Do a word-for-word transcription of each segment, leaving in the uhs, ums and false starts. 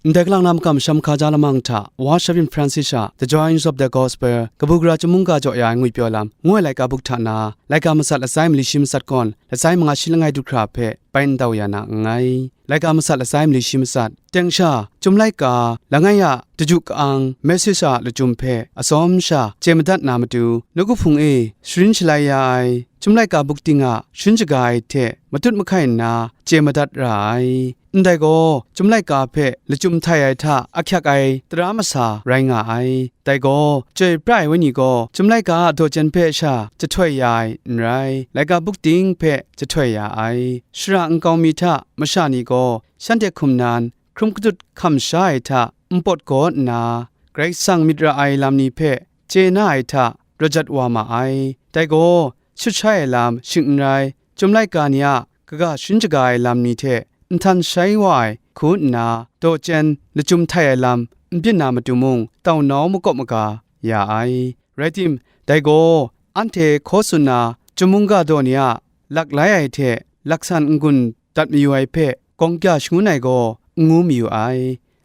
Ndai kalang na makam masham hkaja lamang hta, Wa Shavin Francis a The Joys of the Gospel, kabu gara chyum mungga jaw ya ai ngwipyaw lam, ngu ai laika buk hta na, laika matsat latsai mali shi matsat gawn, latsai manga shi langai du hkra hpe bai n tau ya na nngai. Laika matsat latsai mali shi matsat, teng sha, chyum laika, langai a, daju ka-ang, message a lachyum hpe, atsawm sha, chye madat na matu, nawku hpung e, sharin shalai ya ai, chyum laika buk ting a, sharin shaga ai hte, matut mahkai nna, chye madat ra ai. Ndai gaw, chyum laika hpe lachyum htai ai hta ahkyak ai tara masa rai nga ai. Dai gaw, Chyoi pra ai Wenyi gaw, chyum laika a daw jen hpe sha jahtoi ya ai n rai, laika buk ting hpe jahtoi ya ai. Shara nkau mi hta masha ni gaw, shanhte hkum nan, hkrum katut hkam sha ai hta npawt gaw nna, Karai Kasang myit ra ai lam ni hpe chye na ai hta rawt jat wa ma ai. Dai gaw, shut shai ai lam shing n rai, chyum laika ni a kaga sharin shaga ai lam ni hte nhtan shai wa ai hku nna, daw jen lachyum htai ai lam n byin na matu mung, tau nau makawp maga ya ai. Rai tim, dai gaw, anhte hkaw tsun na, chyum mungga daw ni a lak lai ai hte laksan n-gun dat mayu ai hpe gawng kya shangun ai gaw n ngu mayu ai.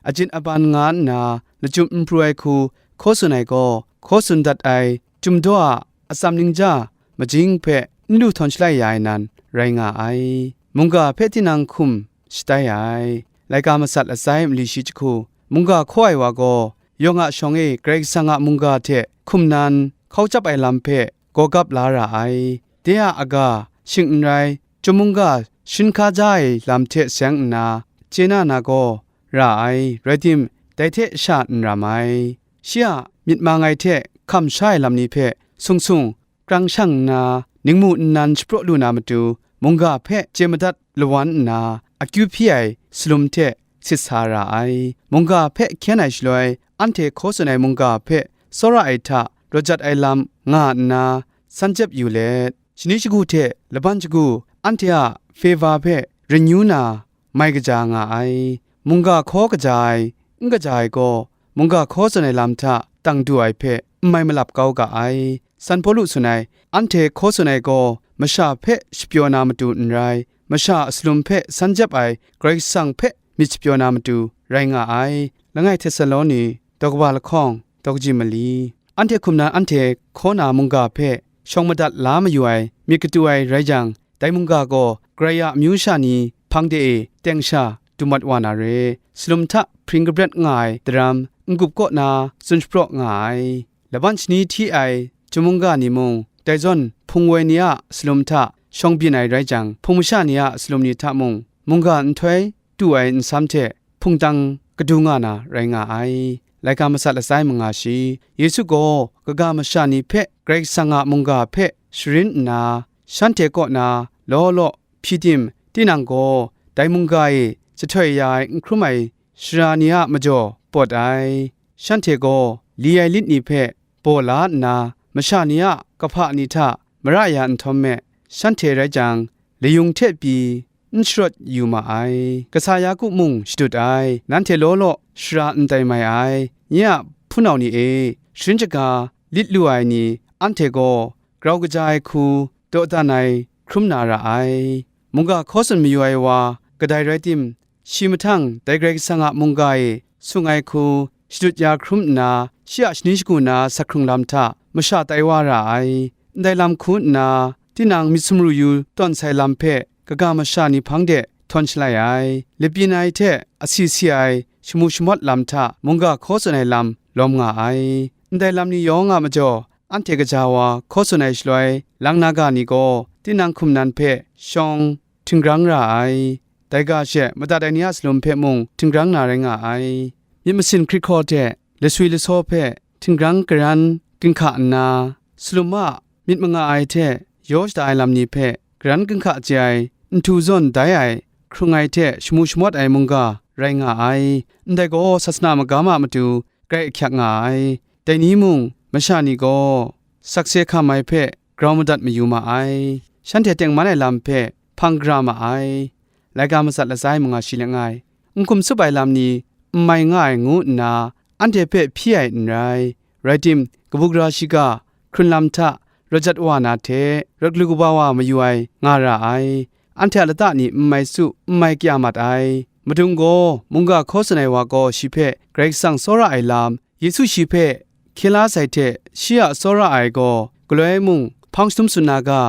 Ajin aban nga nna lachyum n pru ai hku hkaw tsun ai gaw, hkaw tsun dat ai chyum daw a atsam ningja majing hpe n lu htawn shalai ya ai nan rai nga ai. Mungga hpe tinang hkum shatai ai. Laika matsat latsai mali shi jahku, mungga hkaw ai wa gaw, yawng a shawng e Karai Kasang a mungga hte hkum nan hkau chyap ai lam hpe gawgap la ra ai. De a aga, shing n rai, chyum mungga sharin hkaja ai lam hte seng nna, chye na na gaw ra ai, rai tim, dai hte sha n ram ai. Shi a myit mang ai hte hkam sha ai lam ni hpe sung sung, krang shang nna, ningmu nnan shapraw lu na matu, mungga hpe chye madat lawan nna, akyu hpyi ai salum hte sit sa ra ai. Mungga hpe hkyen ai shaloi, anhte hkaw tsun ai mungga hpe tsawra ai hta rawt jat ai lam nga nna, san jep yu let, shani shagu hte laban shagu anhte a feva hpe renyu na, mai kaja nga ai. Mungga hkaw kaja ai, n kaja ai gaw, mungga hkaw tsun ai lam hta tang du ai hpe n mai malap kau ga ai. San Pawlu tsun ai, anhte hkaw tsun ai gaw, masha hpe shapyaw na matu n rai, masha a salum hpe san jep ai Karai Kasang hpe myit shapyaw na matu rai nga ai. Langai Htesaloni, daw kaba lahkawng, daw kaji mali. Anhte hkum nan anhte hkaw na mungga hpe shawng madat la mayu ai myit katu ai rai jang, dai mungga gaw Karai a amyu sha ni hpang de e teng sha du mat wa na re. Salum hta hpring kabret nga ai daram n-gup kaw na tsun shapraw nga ai. Laban shani hti ai chyum mungga ni mung, dai zawn hpung woi ni a salum hta shawng byin ai rai jang, hpung masha ni a salum ni hta mung, mungga nhtoi tu ai nsam hte hpungtang kadu nga na rai nga ai. Laika matsat latsai manga shi, Yesu gaw kaga masha ni hpe Karai Kasang a mungga hpe sharin nna, shanhte kaw na law law hpyi tim, tinang gaw dai mungga e jahtoi ya ai n hkrum ai sara ni a majaw pawt ai. Shanhte gaw li ai lit ni hpe baw la nna, masha ni a kahpa ni hta mara ya nhtawm me, shanhte rai jang, layung hte pyi n sharawt yu ma ai. Kasa Yaku mung shadut ai, nanhte law law shara n tai mai ai. Nye a hpunau ni e, sharin shaga lit lu ai ni, anhte gaw grau kaja ai hku dawdan ai hkrum na ra ai. Mungga hkaw tsun mayu ai wa kadai rai tim, shi mahtang dai Karai Kasang a mungga e sung ai hku shadut ya hkrum nna, shi a shani shagu na sak hkrung lam hta masha tai wa ra ai. Ndai lam hku nna, tinang myit sumru yu tawn sai lam hpe kaga masha ni hpang de htawn shalai ai, labyin ai hte asi si ai, shamu shamawt lam hta mungga hkaw tsun ai lam lawm nga ai. Ndai lam ni yawng a majaw, anhte kaja wa hkaw tsun ai shaloi, lang na ga ni gaw tinang hkum nan hpe shawng htinggrang ra ai. Dai ga she madat ai ni a salum hpe mung htinggrang na rai nga ai. Myit masin hkrit hkaw hte laswi lasaw hpe htinggrang karan ginhka nna, salum a myit manga ai hte yaw shada ai lam ni hpe karan ginhka chye ai, nhtu zawn dai ai, hkrung ai hte shamu shamawt ai mungga rai nga ai. Ndai gaw sasana magam a matu grai ahkyak nga ai. Dai ni mung, masha ni gaw sakse hkam ai hpe grau madat mayu ma ai. Shanhte tengman ai lam hpe hpang gara ma ai. Laika matsat latsai manga shi langai, n hkum tsup ai lam ni n mai nga ai ngu nna, anhte hpe hpyi ai n rai. Rai tim, kabu gara shiga hkrun lam hta rawt jat wa na hte, rawt galu kaba wa mayu ai nga ra ai. Anhte a lata ni n mai tsu, n mai kaya mat ai. Madung gaw mungga hkaw tsun ai wa gaw shi hpe Karai Kasang tsawra ai lam, Yesu shi hpe hkye la sai hte shi a tsawra ai gaw galoi mung hpang shadum tsun na ga,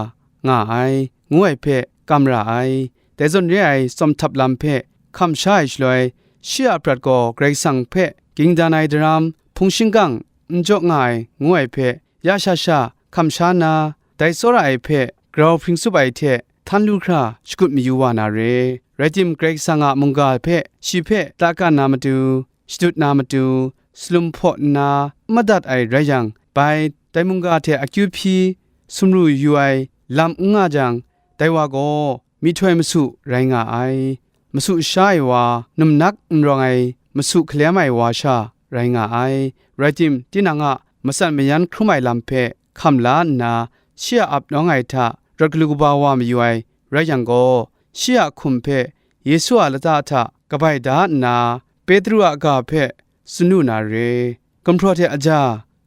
nga ai, ngu ai hpe kam ra ai. Dai zawn re ai tsawm htap lam hpe hkam sha ai shaloi, shi a prat gaw Karai Kasang hpe ging dan ai daram, hpung shingkang n jaw nga ai, ngu ai hpe ya sha sha hkam sha nna, dai tsawra ai hpe grau hpring tsup ai hte htan lu hkra shakut mayu wa na re. Rai tim, Karai Kasang a mungga hpe shi hpe ta kan na matu, shadut na matu, salum hpaw nna n madat ai rai yang, bai dai mungga hte akyu hpyi sumru yu ai lam n nga jang, dai wa gaw myihtoi masu rai nga ai. Masu sha ai wa, numnak n rawng ai, masu hkalem ai wa sha rai nga ai. Rai tim, tinang a matsan mayan hkrum ai lam hpe hkam la nna, shi a ap nawng ai hta rawt galu kaba wa mayu ai rai yang gaw, shi a hkum hpe Yesu a lata hta kabai da nna, Petru a ga hpe tsun lu na re. Gumhpraw hte aja,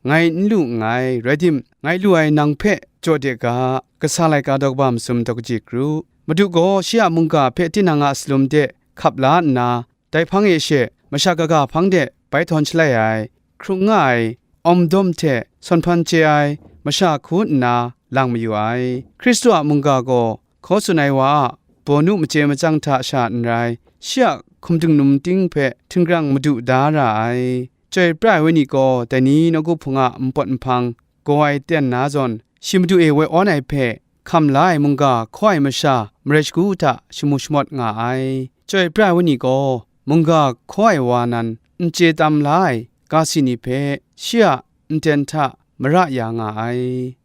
ngai n lu nngai, rai tim, ngai lu ai nang hpe jaw de ga, kasa laika daw kaba masum daw kaji kru. Madu gaw shi a mungga hpe tinang a salum de hkap la nna, dai hpang e she masha kaga hpang de bai htawn shalai ai, hkrung nga ai, awm dawm hte sawn hpan chye ai masha hku nna lang mayu ai. Hkristu a mungga gaw hkaw tsun ai wa a bawnu machye machyang hta sha n rai, shi a hkum dingnum ting hpe htinggrang madu da ra ai. Chyoi pra ai wenyi gaw dai ni nawku hpung a npawt nhpang gaw ai ten na zawn, shi madu e woi awn ai hpe hkam la ai mungga hkaw ai masha marai shagu hta shamu shamawt nga ai. Chyoi pra ai wenyi gaw, mungga hkaw ai wa nan n chye tam la ai ga si ni hpe shi a nten hta mara ya nga ai.